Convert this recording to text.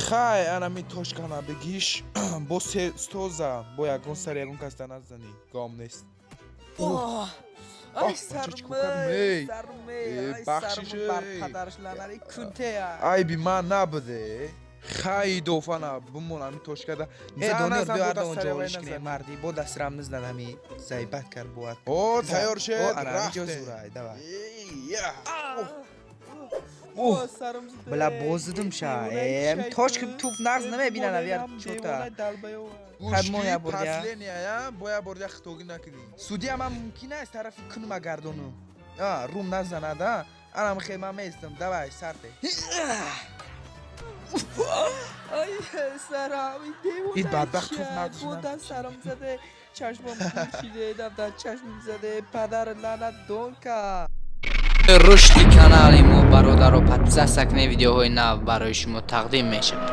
Хай, анами точкана бигиш, бо се стоза, бо ягон сар ягон кас да назанӣ, гом нест. Ай, Оҳ, бача, чӣ кор кардем, эй? сарме. Э, Ай, бахшиш, сарм бар эй. Падарш ланари кунтея. Айби ман набуде. Хай, дофана бимон ами точкада. Э, Зан Донор, назан, биё, бо ардон даст сари вай ҷолиш кунем. назанӣ. Марди, бо дастрам низдан, ами зайбат кард бояд. О, тайёр шед. О, ана ами ҷо Рафтем. зурай, давай. Эй, я. Оҳ, била, боз зидум ша. Э, точка туф нағз намебинан, авяр чота. Хай, мо Гӯшки я бурдя. последняя, боя бордя хитогӣ накунӣ. Судья, ман мумкин аст тарафи кунма гардонум. А, рум назанад, а? Анам хел ман местам. Давай, сарте. Ай, сарам, Ит бадбахт туф нағз бо даст сарам заде, чашмам пӯшиде, дафтар чашмам заде, падар ланат донка. Рушди канали мо, бародаро, подписаться кунед, видеоҳои нав барои шумо тақдим мешавад.